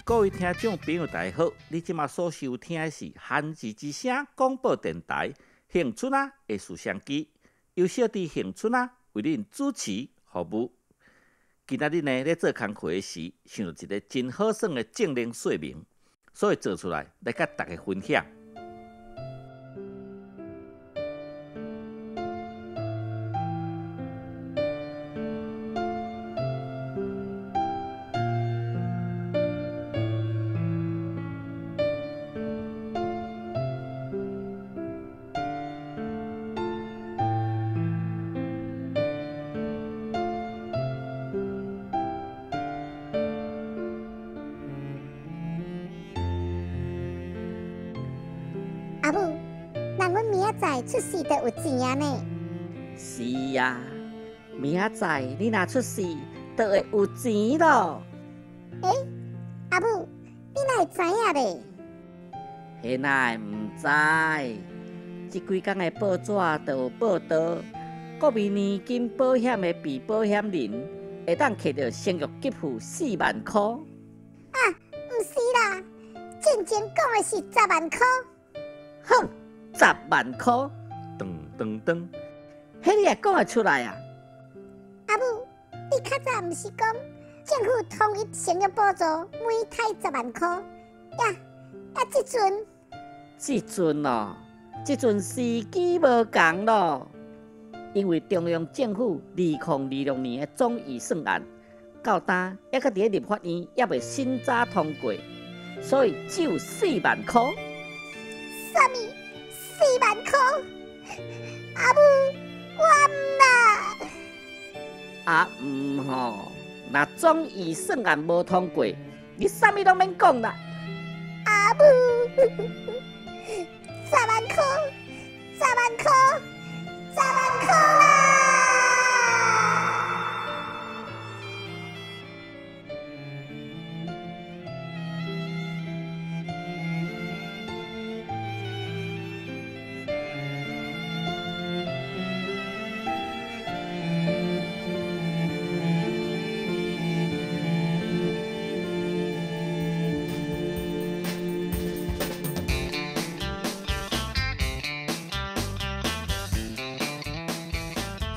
各位聽眾朋友，大家好！你這馬所收聽的是韓字之聲廣播電臺恆春仔的攝像機，由小弟恆春仔為恁主持服務。今仔日呢，咧做工課時，想著一个真好耍的正能說明，所以做出來來佮大家分享。阿母，那阮明仔載出世就有錢啊呢？是啊，明仔載你若出世，就會有錢咯。欸，阿母，你哪會知影咧？彼哪會毋知？這幾工的報紙就有報導，國民年金保險的被保險人會當摕著生育給付4萬箍。啊，毋是啦，進前講的是10萬箍。哼，10萬箍，噔噔噔，彼你也講會出來啊？阿母，你較早毋是講政府統一生育補助每胎10萬箍？呀，啊，這陣，這陣哦，這陣時機無仝咯，因為中央政府2026年的總預算案到今猶閣佇咧立法院猶未審查通過，所以只有4萬箍。啥物4萬箍？阿母，我毋啦。啊毋吼，若總預算案無通過，你啥物攏免講啦。阿母，10萬箍，10萬箍，10萬箍啦！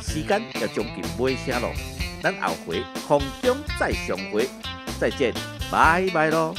時間也將近尾聲咯，咱後回空中再相會，再見，拜拜咯。